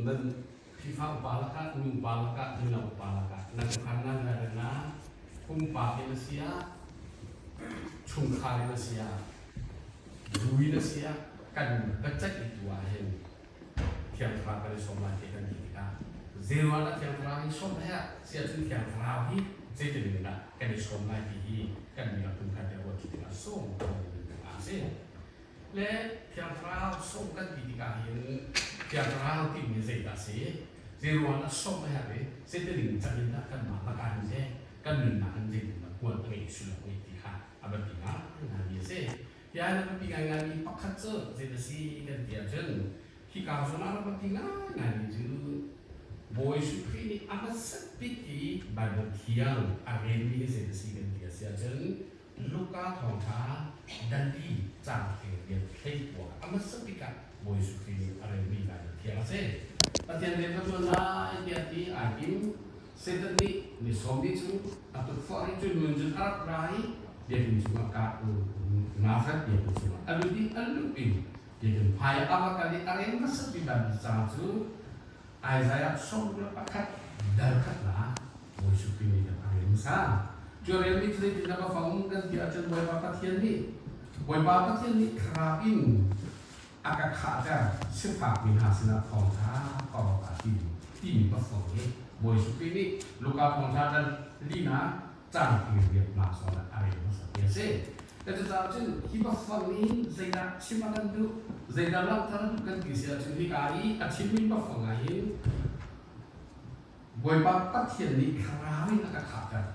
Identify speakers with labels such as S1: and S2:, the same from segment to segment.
S1: Nan Khrihfa upa lakah, nupa lakah, mino upa lakah nan khan nan ralrinnak pumpak in a si ah, chungkhar in a si ah, bu in a si ah, kan biaceih tu ah hin Thiang Thlarau kan i sawm lai ti kan ti tikah zeiruang dah Thiang Thlarau hi sawm lai ah si ahcun Thiang Thlarau hi zeitin in dah kan i sawm lai ti hi kan mi rak tum khan te ruat tikah sawm kan a si. Le Thiang Thlarau sawm kan ti tikah hin Thiang Thlarau timi zeidah a si? Zeiruang dah sawm a herh i zeitin in cang in dah kanmah lakah hin le kan nunnak in zeitindah hmual a ngeih sullam a ngeih ti kha a biapi ngaingaimi a si. Hi a biapi ngaingaimi pakhat cu zei a si kan ti ahcun hika zawn ah a biapi ngaingaimi cu Bawi Jesuh Khrih nih a hmasat bik i Baibal thiang a relmi hi zei a si kan ti a si ahcun Luka thawngṭha dali caang rian 19 a hmasa bik ah Bawi Jesuh Khrih nih a relmi Baibal thiang a si. Pathian rian ka ṭuan lai tiah ti ai tim. Satan nih ni sawm ni chung a tukforh i cu nun cun a rak ra i biakinn chungah ka Nazareth biakinn chungah a lut i a lut in biakinn hmai ah a va kal i a rel hmasa bik Baibal caang cu Isaiah 61 dal khatnak Bawi Jesuh Khrih nih a rel hmasa. Cu a relmi cu zeitindah ka fang kan ti ahcun Bawipa Pathian nih Bawipa Pathian nih thlarau in a ka khahter sifakmi hna sinah thawngṭha kong a ti timi biafang hi Bawi Jesuh Khrih nih Luka thawngṭha dal linak caan riatnak zawn ah a rel hmasa ti a si. Cucaah cun hi biafang nih zeidah chim a kan duh, zeidah langhter a duh kan ti si ahcun hika i a chimmi biafang ah hin Bawipa Pathian nih thlarau in a ka khahter.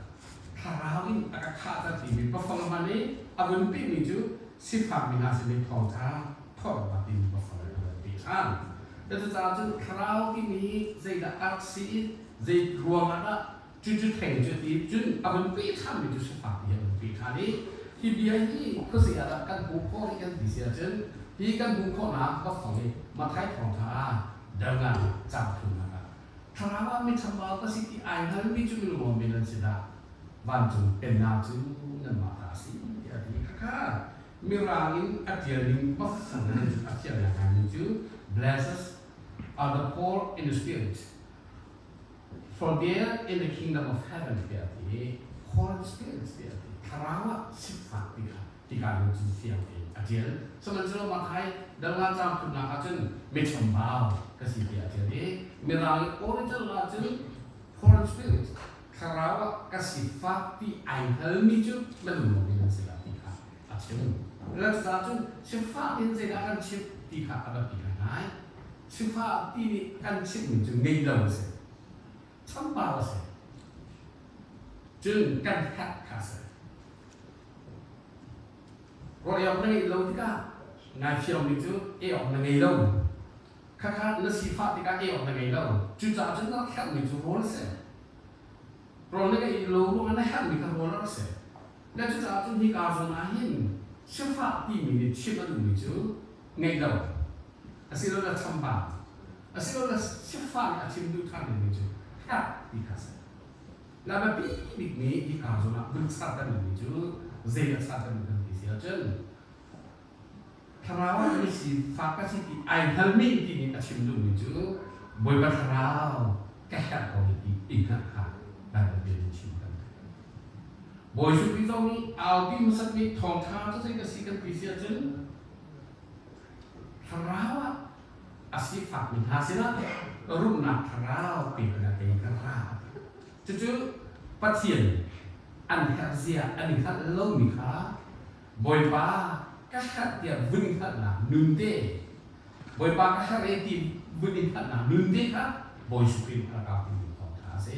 S1: Thlarau in a ka khahter timi biafang hman i a vun pehmi cu sifakmi hna sin i thawngṭha thawngṭha timi biafang in a vun peh ṭhan. Cucaah cun thlarau timi hi zeidah a rak si i zei ruangah dah cucu theng cu ti cun a vun peh ṭhanmi cu sifak ti a vun peh ṭhan i hi bia hi khuazei ah dah kan hmuh khawh rih kan ti si ahcun hi kan hmuh khawhnak biafang hi Matthai thawngṭha dal nga caang thumnak ah Thlarau ah michambau ka si ti ai hngalmi cu minung min an si dah? Vancung pennak cu nanmah ta a si tiah a ti. Khakha Mirang in a ṭial ning bafang in a fiang ngaingaimi cu Blessed are the poor in the spirit, for they are in the kingdom of heaven tiah a ti. Poor in the spirit tiah a ti. Thlarau ah sifak ti kha tika lung cun fiang tein a ṭial. Sihmanhsehlaw Matthai dal nga caang thumnak ah cun michambau ka si tiah a ṭial i Mirang i original ah cun foreign spirit thlarau ah ka sifak ti ai hngalmi cu minung lawng in an si lai ti kha a chim. Cucaah cun sifak in zeidah kan chimh ti kha a biapi ngaingai. Sifak ti nih kan chimhmi cu ngei lo a si. Chambau a si. Cun kan herh kha a si. Rawl ei awk na ngeih lo tikah nai fiangmi cu ei awk na ngei lo. Khakha na sifah tikah ei awk na ngei lo. Cucaah cun na rak herhmi cu rawl a si. Rawl na ngeih lo ruangah na herhmi kha rawl a rak si. Na cucaah cun hika zawn ah hin sifah timi nih chim a duhmi cu ngeih lo asilole chambau asilole sifah nih a chim duh ṭhan dingmi cu herh ti kha a si. La biapi bikmi hika zawn ah vun char kan duhmi cu zei a char kan duh kan ti si ahcun thlarau ah mi sifak ka si ti ai hngalmi ti nih a chim duhmi cu Bawipa thlarau ka herh ko hi ti i hngalh kha Baibal bia in chim kan Bawi Jesuh Khrih zong nih aupi hmasat nih thawngṭha cu zei ka si kan ti si ahcun thlarau ah a sifakmi hna sinah rumnak thlarau pek in a kei ka ra. Cucu Pathian an herhzia an i hngalh lomi kha Bawipa ka herh tiah vun i hngalhnak nun te Bawipa ka herh e ti vun i hngalhnak nun te kha Bawi Jesuh Khrih nih a rak timi thawngṭha a si.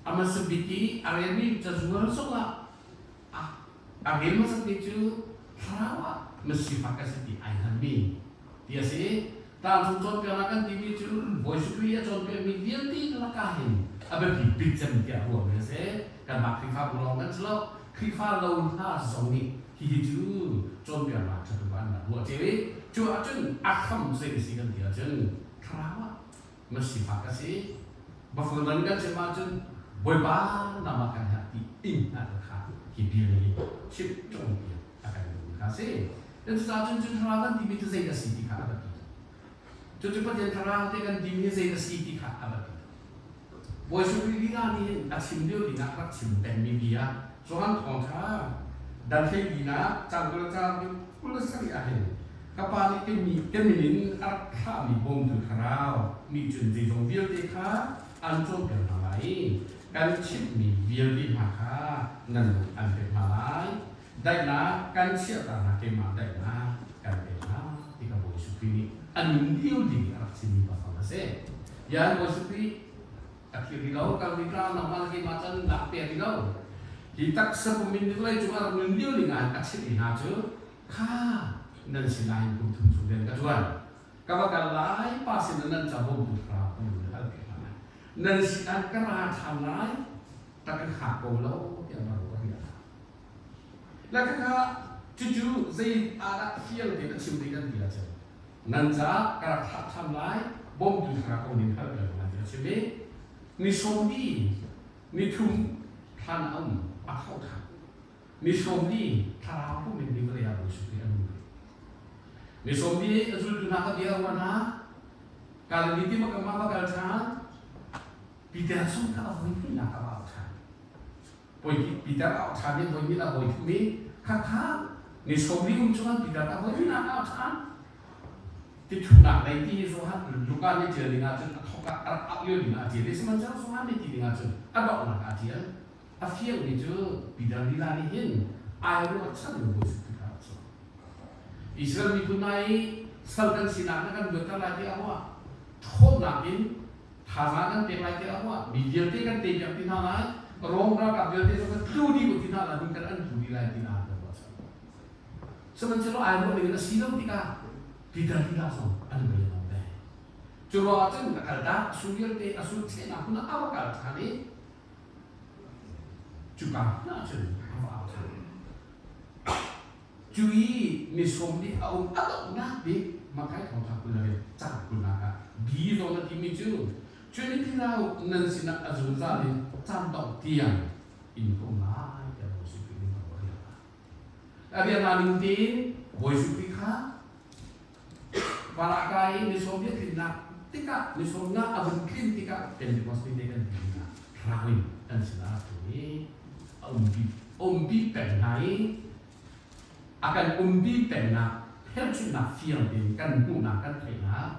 S1: A hmasa bik i a relmi cazual zongah a rel hmasat mi cu thlarau ah na sifak ka si ti ai hngalmi ti a si. Tlangcung cawnpiaknak kan timi cu Bawi Jesuh Khrih a cawnpiakmi vialte lakah hin a biapi bik cem tiah ruahmi a si. Kanmah Khrihfabu lawng kan si lo. Khrihfa lo hna zong nih hihi cu cawnpiaknak ṭha tuk ah an rak ruah cio i cu ahcun a hram zei a si kan ti ahcun thlarau ah na sifak a si. Bafang dang kan chim ahcun Bawipa nangmah kan herh ti inn hna kha hi bia nih chimh cawnpiak a kan duhmi kha a si. Cucaah cun cu thlarau kan timi cu zei a si ti kha a biapi. Cucu Pathian Thlarau te kan timi hi zei a si ti kha a biapi. Bawi Sui lila nih hin a chim lio dingah rak chim pengmi bia Johan Thawngṭha dal 14 nak caang 20 caang 27 ah hin ka pa nih ka mi ka min in a rak thlahmi bawmtu thlarau nih cun zeizong vialte kha an cawnpiak hna lai i kan chimhmi vialte hna kha nan lung an pek hna lai. Daihnak kan chiahter hna, keimah daihnak kan pek hna ti kha Bawi Jesuh Khrih nih a nun lio ding i a rak chimmi biafang a si. Yan Bawi Jesuh Khrih a thi rih lo, kal rih tla, nangmah le keimah can lak pek rih lo. Hi taksa pum in vawlei cung a rak nun lio ning ah a chimh hna cu kha nan sinain kum thum chung rian ka ṭuan. Ka va kal lai, pa sin ah nan ca bawmtu thlarau ka nun hal pek hna lai. Nan sinah ka ra ṭhan lai, ta ka khak ko lo tiah va ruah rih ah. Le khakha cucu zei ah dah fiang tein a chim ding kan ti ahcun nan caah ka rak thlah ṭhan lai, bawmtu thlarau ka nin hal peng lai tiah a chim i ni sawmli ni thum thlan a um a tho ṭhan. Ni sawmli thlarau pum in ni vawlei ah Bawi Jesuh a nung rih. Ni sawmli a zultu hna kha bia a ruah hna. Galilee tiva kam ah va kal ṭhan. Peter zong kha a voi hnihnak ah va au ṭhan. Poi Peter a au ṭhan i voi hnih a voi thum i khakha ni sawmli um cungah Peter a voi hnihnak a au ṭhan. Tithunak lei ti hi Johan Luka nih ṭial ding ahcun a thawk ah a rak auh lio ding ah a ṭial i sihmanhsehlaw Johan nih ti ding ahcun a donghnak ah a ṭial. A fiangmi cu Peter lila nih hin ai ruahchan in Bawi Jesuh Khrih kha a rak sawm. Israel miphun hna i sal kan sinak na kan luatter lai ti a ruah. Ṭhawnnak in thazaang kan pek lai ti a ruah. Mi vialte kan teipiak ti hna lai. Rom ralkap vialte cu kan tlu dih ko ti hna lai, hun kan an tlu dih lai ti hna kan ruahchan. Sihmanhsehlaw ai ruah ning in a si lo tikah Peter lila zong an lung a dong ve. Cu ruangah cun a kaltak, a sul vialte a sul chehnak hmun ah a va kal ṭhan i Cuka hna cun a va au ṭhan. Cu i mi sawm nih a um a donghnak bik Matthai thawngṭha 28 caang 20 ah bi zawn a timi cu cu ni thlarau nan sinah a zungzal in caan dongh tiang in ka um lai tiah Bawi Jesuh Khrih nih a rian a rian aa ning tein Bawi Jesuh Khrih kha Van ah kai i ni sawm a tlinnak tikah ni sawmnak a vun tlin tikah Pentecost ni te kan ti hna thlarau in an sinah a tlung i a umpi umpi peng hna i a kan umpi pengnak phelchunhnak fiang tein kan hmuhnak kan theihnak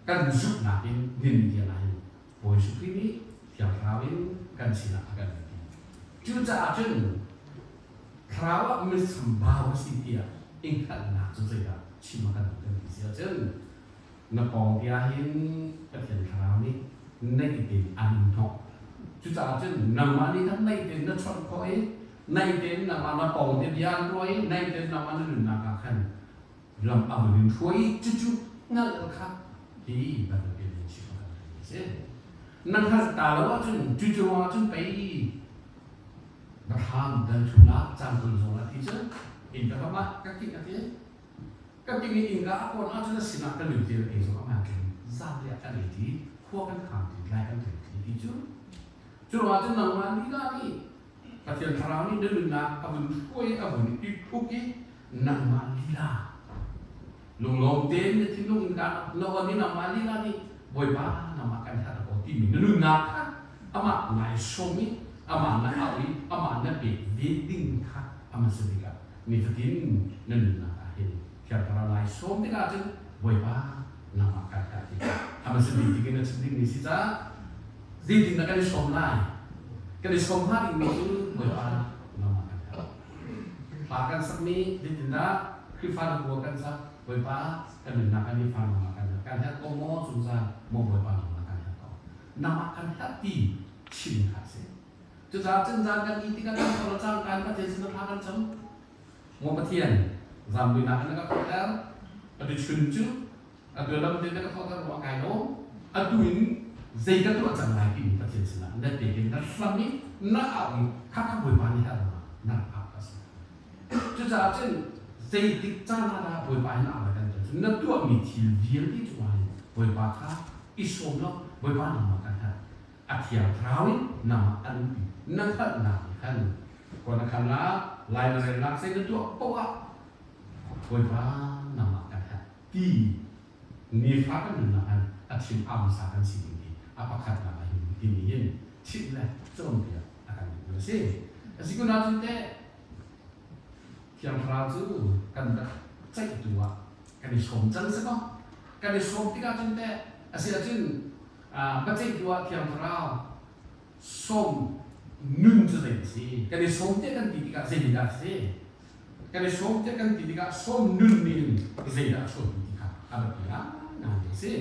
S1: kan zumhnak in nin tiang ah hin Bawi Jesuh Khrih nih Thiang Thlarau in kan sinah a kan umpi. Cucaah cun Thlarau ah mitsambau a si tiah i hngalhnak cu zeidah chim a kan duh kan ti si ahcun na pawng te ah hin Pathian Thlarau nih naih tein an in hnawh. Cucaah cun nangmah nih khan naih tein na chawnh khawh i naih tein nangmah na pawng te bia an ruah i naih tein nangmah na nunnak ah khan lam a vun in hruai i cucu hngalh kha hi bantukin in chim a kan duhmi a si. Na hngalh ta lo ahcun cucu ruangah cun pei Bahram dal chungah cangkul zong a ti cu innka kam ah ka kik a ti. Ka kik i innka a kawn ahcun a sinah ka lut ti kei zong a hmaan zan le kan ei ti khua kan khang ti lai kan tlung ti ti cu. Cu ruangah cun nangmah lila nih Pathian Thlarau nih na nunnak a vun hruai a vun i uk i nangmah lila lunglawm tein na thinlung in ka na on i nangmah lila nih Bawipa nangmah kan herh ko timi na nunnak kha amah nai sawm i amah na auh i amah na pek ve ding kha a hmasa bik ah nifatin na nunnak ah hin Thiang Thlarau nai sawm tikah cun Bawipa nangmah kan herh ti kha a hmasa bik ding in na chim dingmi si caah zeitin dah kan i sawm lai? Kan i sawm hnga dingmi cu Bawipa nangmah kan herh. Hla kan sakmi zeitindah Khrihfa na bua kan sak Bawipa kan nunnak kan i fa nangmah kan herh kan herh ko maw zungzal maw Bawipa nangmah kan herh ko nangmah kan herh ti chim kha a si. Cucaah cun zan kan ih tikah kan thawh le cangka in Pathian sin thla kan cam. Maw Pathian, zaangbuinak in na ka thawhter. Atu chun cu atu lam te na ka thawhter ruah kai lawm. Atu in zei ka tuah cang lai timi Pathian sinah na pek in na hlam i na au i khakha Bawipa nih herh na rak au ka si. Cucaah cun zeitik caan ah dah Bawipa hin au lai kan ti na tuahmi thil vialte cungah hin Bawipa kha i sawm law Bawipa nangmah kan herh. A thiang thlarau in nangmah an umpi. Na hngalhnak nih khan kaw na khan la lai na relnak zei na tuah paoh ah Bawipa nangmah kan herh ti. Nifa kan nunnak han a thim amsa kan si ding hi a pakhatnak ah hin timi hin chimh le cawnpiak a kan duh a si. A si kun ahcun teh Thiang Thlarau cu kan rak ceihtu ah kan i sawm cang si kaw kan i sawm tikah cun teh a si ahcun biaceihtu ah Thiang Thlarau sawm nun cu zei a si? Kan i sawm tiah kan ti tikah zeidah a si? Kan i sawm tiah kan ti tikah sawm nun nih hin zeidah a chuahpi ti kha a biapi ngaingai a si.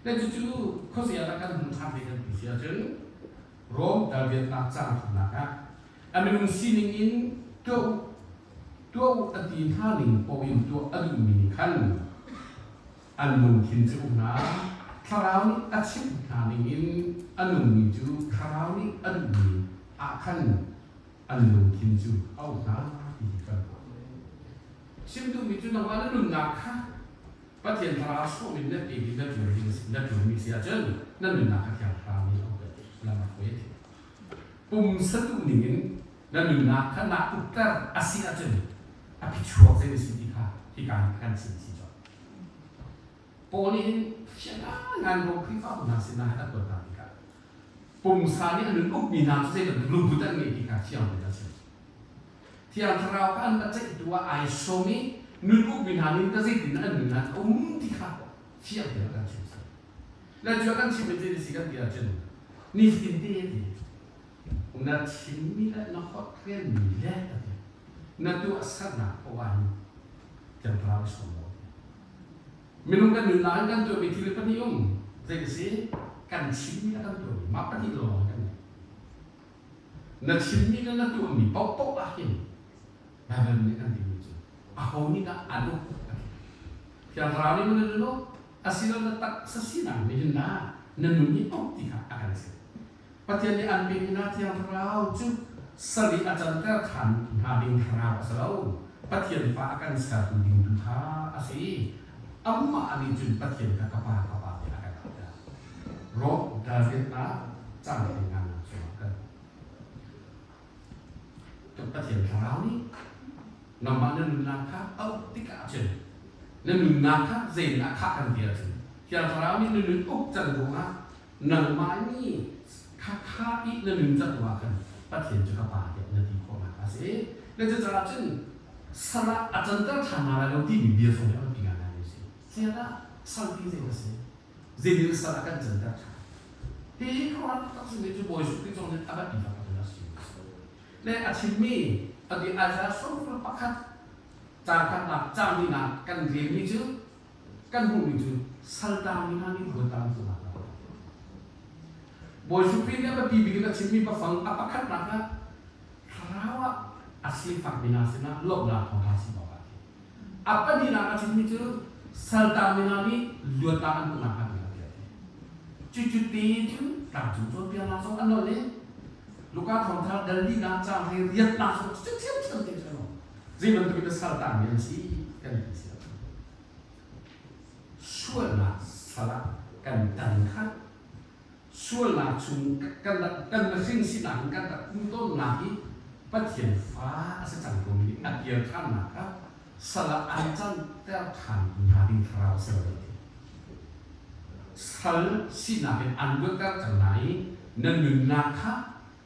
S1: Le cucu khuazei ah dah kan hmuh ṭhan ve kan ti si ahcun Rom dal riatnak caang thumnak ah a minung sining in tuah u tuah u a ti hna ning paoh in tuah a duhmi nih khan an lungthin cu um hna. Thlarau nih a chimh hna ningin a nungmi cu Thlarau nih a duhmi ah khan an lungthin cu a um hna ti hi kan ruah. Chim duhmi cu nangmah na nunnak kha Pathian Thlarau sawm in na pe i na ṭuan ding na ṭuanmi si ahcun na nunnak kha Thiang Thlarau nih a upat lam a hruai a Pumsa duh ningin na nunnak kha naa ukter a si ahcun a phichuak zei na si ti kha hika hin kan chim si cawk. Paul nih hin fiang ngai Rom Khrihfabu hna sinah hin a kuat hna tikah pumsa nih a nun ukmi hna cu zei bantuk lungput an ngei ti kha fiang tein a chim. Thiang Thlarau kha an va ceihtu ah ai sawm i nun ukmi hna nih ka zeitin an nun an um ti kha fiang tein a kan chim. Le cu a kan chim in zei si kan ti ahcun nifatin te a ti. Na chimmi le na holhrianmi le a ti. Na tuahsernak poah hin Thiang Thlarau i sawm lo. Minung kan nunnak in kan tuahmi thil pahnih um. Zei a si? Kan chimmi le kan tuahmi mah pahnih lawng kan ngei. Na chimmi le na tuahmi paohpaoh ah hin Baibal nih kan timi cu aho nih dah an uk a ti. Thiang Thlarau nih maw na nun uk asilo na taksa sinak nih hin dah na nun i uk ti kha a kan chimh. Pathian nih an pekmi hna Thiang Thlarau cu sal i a canter ṭhan hna ding thlarau a si lo. Pathian fa a kan sertu ding tu kha a si. Amah nih cun Pathian kha ka pa, ka pa tiah a kan auhter. Rom dalriatnak cang thei nganak cungah kan Pathian Thlarau nih nangmah na nunnak kha a uk tikah cun na nunnak kha zeiin a khah kan ti ahcun Thiang Thlarau nih na nun uk cang ruangah nangmah nih kha kha i na nun cang ruangah khan Pathian cu ka Pa tiah na ti khawhnak a si. Na cucaah cun sal ah a canter ṭhan hna lai lo timi bia zong hi a biapi ngaingai a si. Zeiah sal ti zei a si? Zeitin sal a kan canter ṭhan? Hihi khuaruahhar taktak simi cu Bawi Jesuh Khrih zong nih a biapi taktak in a si. Le a chimmi a bia Isaiah 61 caang khatnak caang hnihnak kan relmi cu kan hmuhmi cu saltangmi hna nih ruatang cu hna Bawi Jesuh Khrih nih a biapi bik in a chimmi biafang a pakhatnak ah thlarau ah a sifakmi hna sinah lawmhnak thawngṭha chim awkah a ti. A pahnihnak a chimmi cu saltangmi hna nih luatnak an hmuhnak hnga ding a ti a ti. Cucu te cu tlangcung cawnpiaknak zong an nolh i Luka thawngṭha dal linak caang he riatnak zong cu ṭhiamṭhiam te cu Zei bantuk in saltangmi an si kan ti si Sualnak sal ah kan tan kha sualnak chung kan kan mihring sinak in kan rak um tawnnak hi Pathian fa a si cang komi a kir ṭhannak kha sal ah an canter ṭhan hna ding thlarau a si lo ti. Sal sinak in an luatter cang hna i na nunnak kha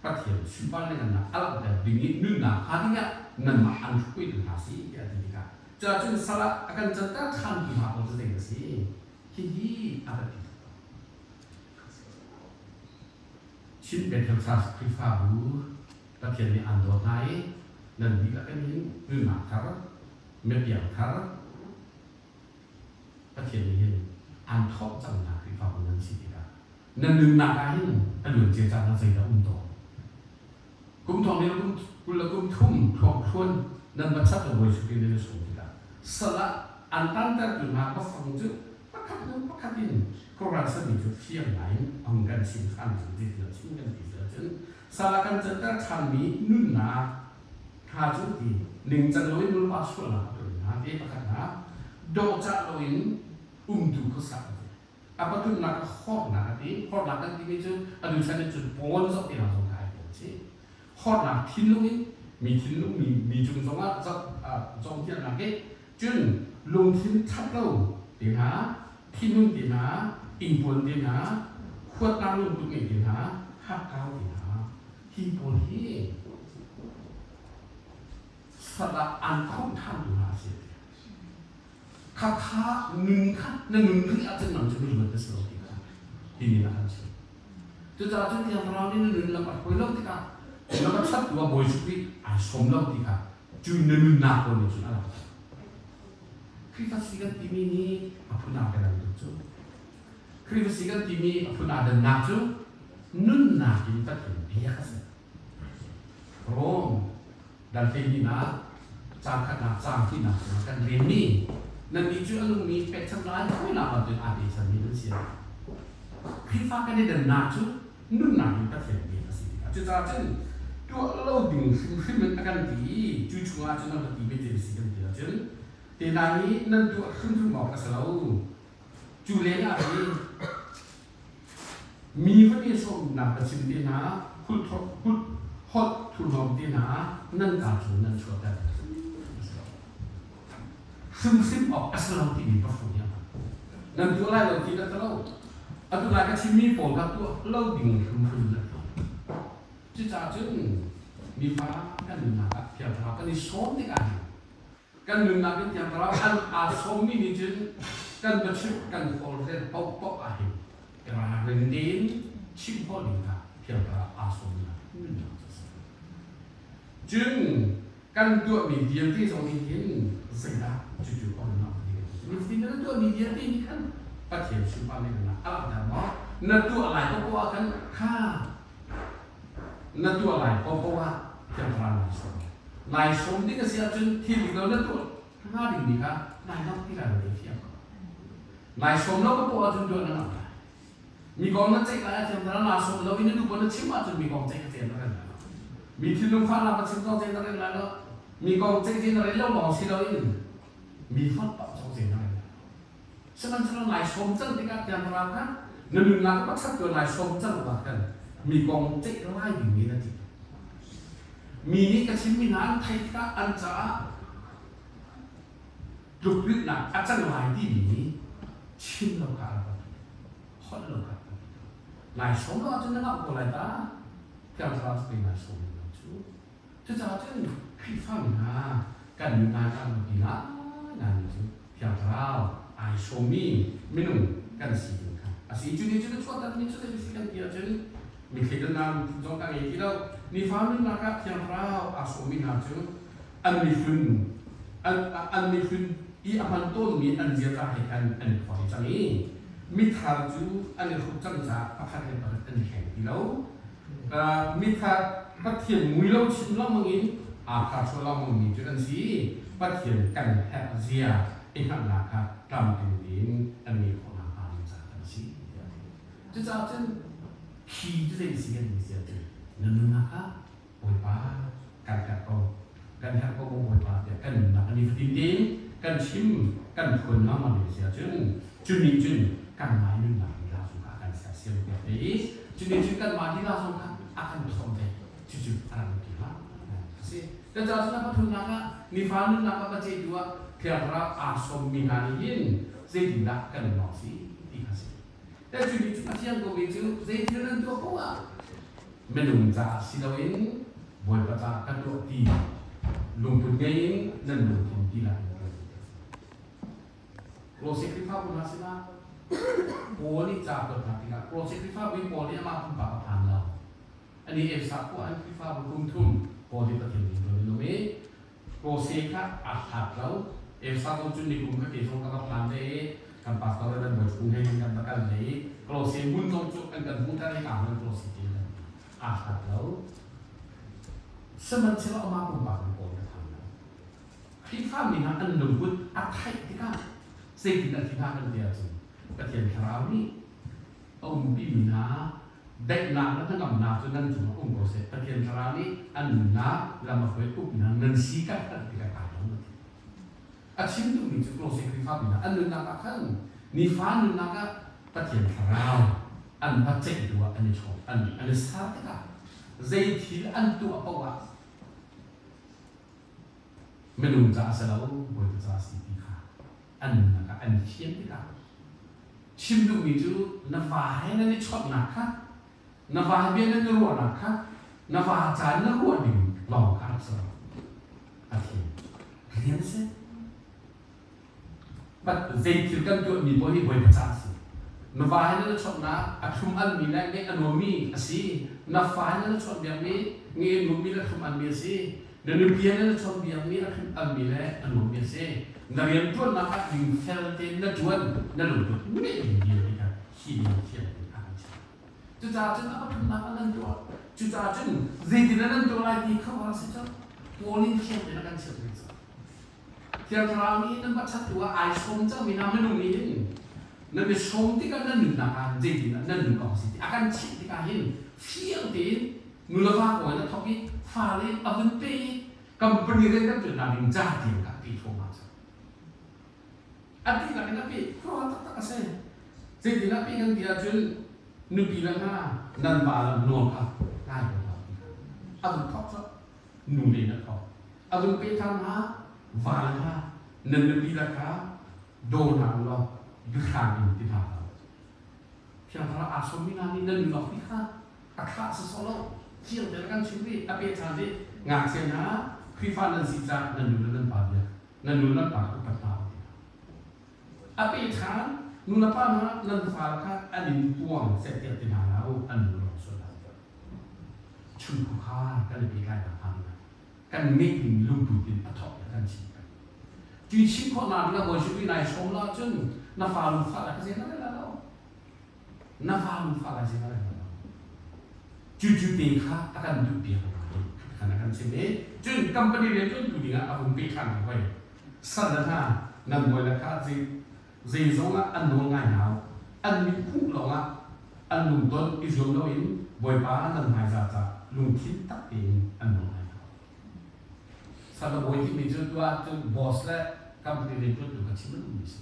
S1: Pathian sunpar le ngannak a langhter ding i nunnak hnga dingah nanmah an hruaitu hna si tiah a ti tikah cuahcun sal ah a kan canter ṭhantu hna kong cu zei a si? Hihi a biapi tuk. Chin Bethel Church Khrihfabu Pathian nih aan dawt hna i nan dihlak in hin nunnak thar, mipiang thar Pathian nih hin aan thawh cang hna Khrihfabu nan si tikah nan nunnak ah hin a luancia caan ah zeidah um tawn? Kum thong nih kum 20 le kum thum thluangthluan nan va chat le bawi sukin nan i sum tikah sal ah an tantertu hna bafang cu pakhat hnu pakhat in khuaruahhar sami cu fiang ngai in a hung kan chim ṭhan cu zeitin a chim kan ti ahcun sal ah kan canter ṭhanmi nunnak hna cu ti ningcang loin nulepa sualnak a tuah hna ti pakhatnak dawhcah loin umtu khuasak a ti. A pathumnak ah hornak a ti. Hornak kan timi cu atu chan in cun pawn zoh ti hna zong kha ai tel chih. Hornak thinlung in mi thinlung mi mi cung zongah zoh zong thiamnak hi cun lungthin ṭhat lo ti hna. Thinhun te hna, ingpuan te hna, huatnak lungput ngei te hna, hakkau te hna, hi pawl hi sal ah an khumh ṭhantu hna a si. Khakha nun kha na nun rih ahcun nang cu miluat na si lo ti kha hi nih a kan chimh. Cucaah cun Thiang Thlarau nih na nun lam a hruai lo tikah na va chattu ah Bawi Jesuh Khrih ai sawm lo ti kha cu na nunnak pawl nih cun a langhter. Khrihfa si kan timi nih a phun aa kan tuk cu. Khrihfa si kan timi a phun aa dannak cu nunnak in Pathian bia a si. Rom dal hleihnih caang khatnak caang hnihnak cungah kan relmi nannih cu a nungmi pekchanh lai thawinak bantukin aa pechanmi nan si. Khrihfa kan i dannak cu nunnak in Pathian bia a si tikah cucaah cun tuah lo ding hrimhrim in a kan ti i cu chungah cun nan va ti ve te si kan ti ahcun te hna nih nan tuah hrimhrim awk a si lo. Cu lengah hin mi va nehsawhnak va chim te hna, holh thurhnawm te hna nan kaa cu nan chuahter. Hrimhrim awk a si lo timi ka fuh hiam. Nan tuah lai lo ti na ka lo. Atu lai ka chimmi pawl kha tuah lo ding hrimhrim na tuah. Cucaah cun mifa kan nunnak ah Thiang Thlarau kan i sawm tikah hin kan nunnak in Thiang Thlarau an aa sawmmi nih cun kan va chimh kan tawlrel paohpaoh ah hin ralring tein chimh khawh ding kha Thiang Thlarau aa sawmnak nunnak cu a si. Cun kan tuahmi vialte zong nih hin zeidah cucu a hun lang ti nifatin na tuahmi vialte nih khan Pathian sunparnak a langhter maw? Na tuah lai paohpaoh ah khan kha na tuah lai paohpaoh ah Thiang Thlarau nai sawm. Nai sawm ding a si ahcun thil dik lo na tuah hnga dingmi kha nai lamh ti lai lo ti fiang ko. Nai sawm lo paohpaoh ahcun tuah na lamh lai. Mi kong na ceih lai ah Thiang Thlarau naa sawm lo i na duh na chim ahcun mi kong ceih ka cel na rel lai lo. Mi thinlung fahnak na chim zong ceih na rel lai lo. Mi kong ceih ti na rel lo lawng si loin mi holh paoh zong ceih na rel lai lo. Sihmanhsehlaw nai sawm cang tikah Thiang Thlarau kha na nunnak a pakhat tu nai sawm cang ah khan mi kong ceih lai dingmi na ti. Mi nih ka chimmi hna an theih tikah an caah tlukrilhnak a cang lai timi chim lo kha a rak holh lo kha a Nai sawm lo ahcun na ngamh ko lai ta. Thiang Thlarau cu pei nai sawm lo cu. Cucaah cun Khrihfami hna kan nunnak ah biapi ngaingai cu Thiang Thlarau ai sawmmi minung kan si ding kha a si. Cu nih cun a chuahtermi cu zei si kan ti ahcun mi thleidannak lungthin zong ka ngei ti lo. Nifa nunnak ah Thiang Thlarau aa sawmmi hna cu an mihlun an mihlun i a hman tawnmi an ziaza he khan an i phuang cang i mithar cu an i hruk cang caah pakhat le pakhat an i hleng ti lo. Mithar Pathian mui lo chin lengmang in aa tharchuah lengmangmi cu an si. Pathian kan herh zia i hngalhnak kha tlamtling tein an ngeih khawh nakhnga ding caah kan si tiah a ti. Cucaah cun khi cu zei si kan ti si ahcun na nunnak ah Bawipa kan herh ko, kan herh ko Bawipa tiah kan nunnak a nifatin tein kan chim kan phuan lengmang ding si ahcun cu nih cun kanmah nunnak lila zong kha a kan sersiam piak ve i cu nih cun kanmah lila zong kha a kan thuam ve. Cucu a rak biapi hlah a si. Kan caah cun a pathumnak ah nifa nunnak ah paceihtu ah Thiang Thlarau aa sawmmi hna nih hin zeitindah kan in si ti kha si. Te cu nih cun a fiang komi cu zeithil nan tuah paoh ah minung caah si loin Bawipa caah ka tuah ti lungput ngei in nan lungthin ti lai. Kolose Khrihfabu hna sinah Paul nih ca a kuat hna tikah Kolose Khrihfabu i Paul nih amah pumpak a phan lo. Ani Efesa khua an Khrihfabu kum thum Paul hi Pathian nih tuan in um i Kolose kha aa hlat lo. Efesa zong cun nikum kha kei zong ka va phan ve i kan pastor le kan bawi chung he kan va kal ve i Kolose hmun zong cu an kan hmuhter i kaa hmun Kolose ti kan aa hlat lo. Sihmanhsehlaw amah pumpak in Paul ka phan lo. Khrihfami hna an lungput a theih tikah zeitin a ti hna kan ti ahcun Pathian Thlarau nih a umpimi hna daihnak le hnangamnak cu nan cungah um ko seh. Pathian Thlarau nih an nunnak lam a hruai uknak nan si kan hngalh tikah kaa lawm a ti. A chim duhmi cu Kolose Khrihfabu hna an nunnak ah khan nifa nunnak ah Pathian Thlarau an va ceihtu ah an i chawm an i ser tikah zei thil an tuah paoh ah minung caah si lo Bawipa caah si ti kha an nunnak ah an fian tikah. Chim duhmi cu na va he nan i chawnhnak kha, na va he bia nan i ruahnak kha, na va ca na ruah ding lawng kha rak si lo. A thiam. Rian a si. But zei thil kan tuahmi paoh hi Bawipa ca a si. Na va he nan i chawnhnak a thlum almi le ngeih a nuammi a si. Na fa he nan i chawnhbiakmi ngeih a nuammi le thlum almi a si. Na nupi he nan i chawnhbiakmi a thlum almi le a nuammi a si. Na rianṭuannak ah dingfel tein na ṭuan, na lungput ngeih ding vialte kha hi nih thiam in a kan chimh. Cucaah cun a pathumnak ah nan tuah. Cucaah cun zeitin ah nan tuah lai ti kha va si cang. Paul in thiam tein a kan chimh rih cang. Thiang Thlarau nih nan va chattu ah ai sawm cangmi hna minung nih hin nan i sawm tikah nan nunnak ah zeitin ah nan nun awk a si ti a kan chimh tikah hin fiang tein nuleva kong in a thawk i fale a vun pe i company rian kan ṭuannak ding ca tiang kha a pe thluahmah cang. A dihlak in a pe khuaruahhar taktak a si. Zeitin a pe kan ti ahcun nupi le hna nan va le nawl kha ngai ko hna ti kha a vun thawk colh. Nu le in a thawk. A vun pe ṭhan hna va le hna nan nupi le kha daw hna u law biahrang in ti hna hlah u. Thiang Thlarau aa sawmmi hna nih nan nun awk ti kha a thlah sawsawh lo. Fiang tein a kan chimh rih. A peh ṭhan rih. Ngakchia hna, Khrihfa nan si caah nan nu le nan pa bia, nan nu le nan pa kha upat hna u tiah. A peh ṭhan. Nu le pa hna, nan fale kha an in puang seh tiah ti hna hlah u, an nu lawng sual hlah u. Chungkhar kha kan i pehtlainak hnga dingah kan ngeih ding lungput in a thawk tiah kan chim peng. Cuy chim khawhnak dingah Bawi Jesuh nai sawm lo ahcun na fa lungfah lai kha zei na rel lai lo. Na fa lungfah lai zei na rel lai lo. Cu cu te kha a kan duh piak lai khan a kan chim i cun company rian ṭuantu dingah a vun peh ṭhan hoi. Sal le hna nan bawi le kha zei zeizong ah an nawl ngai hna u. An mit hmuh lawngah an lungton i zuam loin Bawipa nan hmaizah caah lungthin tak tein an nawl ngai hna u. Sal le bawi timi cu tuah cun boss le company rianṭuantu kha chim an ummi si.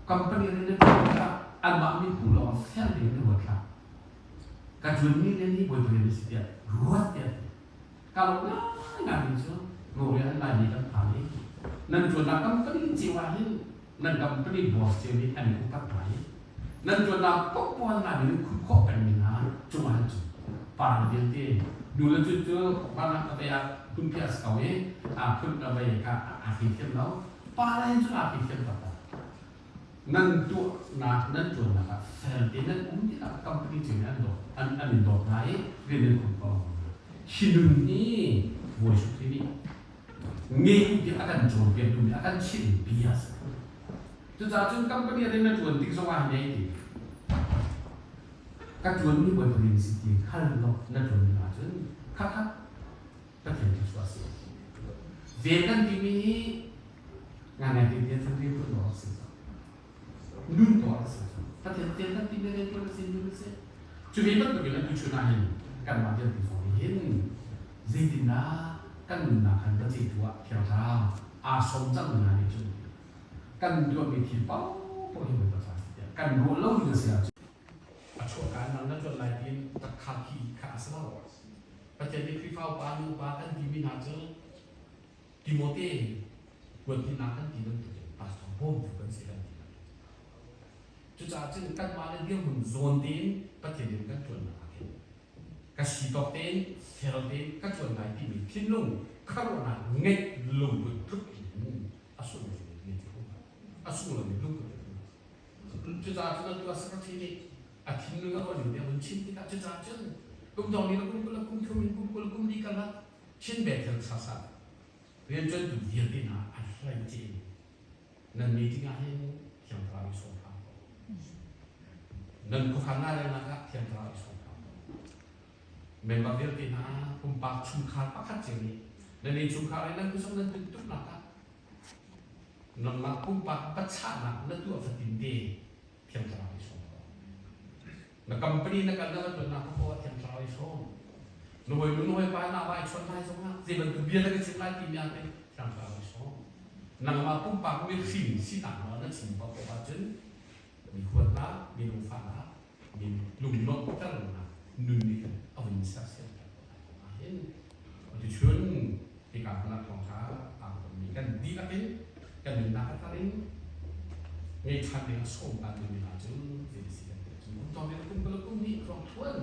S1: Company rian na ṭuan tikah anmah mithmuh lawng fel ding in ruat hlah. Ka ṭuanmi rian hi bawipa rian a si tiah ruat tiah ti. Ka lawm ngaingai mi cu Korea an Laimi kan phan i nan ṭuannak company cio ah hin nan company boss cio nih an in upat hna i nan ṭuannak paohpaoh an Laimi nan khumh khawh pengmi hna cungah hin cun pa le vialte nu le cu cu vanah ka vei ah phunpi a si ko i aa phun ka vei kha aa thei thiam lo pa le hin cun aa thei thiam taktak nan tuahnak nan ṭuannak ah fel tein nan um tikah company cio nih an dawt an an in dawt hna i rian nan khumh ko hi nun hi Bawi Jesuh Khrih nih ngeih tiah a kan cawnpiak duhmi a kan chimh bia a si. Cucaah cun company rian na ṭuan tik zongah hin ei ti ka ṭuanmi Bawipa rian si ti hngal law na ṭuan ding ahcun khakha Pathian thluachuah a si. Vel kan timi hi ngaingai te tiah cun rian ṭuan awk a si cang. Nun tuah a si cang. Pathian vel kan timi rian ṭuan a si, nun a si. Cu ve bantukin atu chun ah hin kanmah vialte zong nih hin zeitindah kan nunnak khan kan zeitu ah Thiang Thlarau aa sawm cang hna nih cun kan tuahmi thil paohpaoh hi Bawipa ca a si tiah kan ruah lo ding a si ahcun a chuahka in na ṭuan lai tiin rak kha khi kha a si lo. Pathian nih Khrihfa upa nu upa kan timi hna cu Timote kuanhnak kan ti bantukin pastor bawmtu kan si kan ti bantuk. Cucaah cun kanmah le dirhmun zawn tein Pathian in kan ṭuannak ah khin ka si tawk tein fel tein ka ṭuan lai timi thinlung khuaruahnak ngeih lungput tluk in a sunglawi mi cu a sunglawi lungput Cucaah cun atu ah secretary nih a thinlung a ruah ning te a vun chim tikah cucaah cun kum dong ni le kum 20 le kum 30 in kum 20 kum li karlak Chin Bethel sasa rianṭuantu vialte hna an hlei in nan meeting ah hin Thiang Thlarau i sawm hram ko. Nan khuakhan lairelnak ah Thiang Thlarau i sawm hram ko. Member vialte hna pumpak chungkhar pakhat cio nih nan innchungkhar i nan khuasang nan tuntuknak ah nangmah pumpak pachahnak na tuah fatin te Thiang Thlarau i sawm ko. Na company na kal na va ṭuannak paoh ah Thiang Thlarau i sawm. Na hawinu na hawipa na vai chawnh lai zongah zei bantuk bia na ka chim lai timi ah khin Thiang Thlarau i sawm. Nangmah pumpak mihring sinak nawl na chim paoh ahcun mi huatnak, mi lungfahnak, mi lungnuamhternak nun nih khan a vun sersiamter ko lai kong ah hin tuchun hika hmun ah thawngṭha aa kommi kan dihlak in kan nunnak a thar in. Ngei ṭhan ding a sawm kan timi hna cu zei si kan ti ahcun kum tlawm in kum kul kum hnih hrawng thuan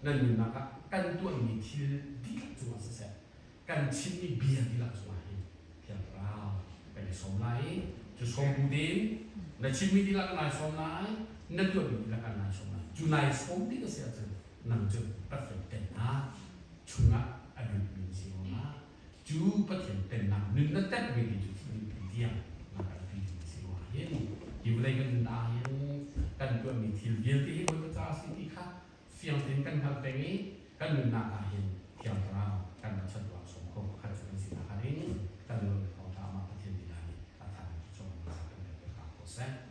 S1: nan nunnak ah kan tuahmi thil dihlak cungah siseh kan chimmi bia dihlak cungah hin Thiang Thlarau kan i sawm lai i cu sawm bu tein na chimmi dihlak kan nai sawm lai, na tuahmi dihlak kan nai sawm lai. Cu nai sawm tik a si ahcun nang cu Pathian pennak chungah a lutmi si ruangah cu Pathian pennak nun na tepmi ti cu thihni tiang na kalpi ding si ruangah hin hi vawlei kan nun ah hin kan tuahmi thil vialte hi Bawipa ca a si ti kha fiang tein kan hngalh peng i kan nunnak ah hin Thiang Thlarau kan rak chan ruang sawm kho pakhat cu kan si nakhnga ding kan lung thawngṭha amah Pathian lila nih a than cu cawm kan pek hram ko seh.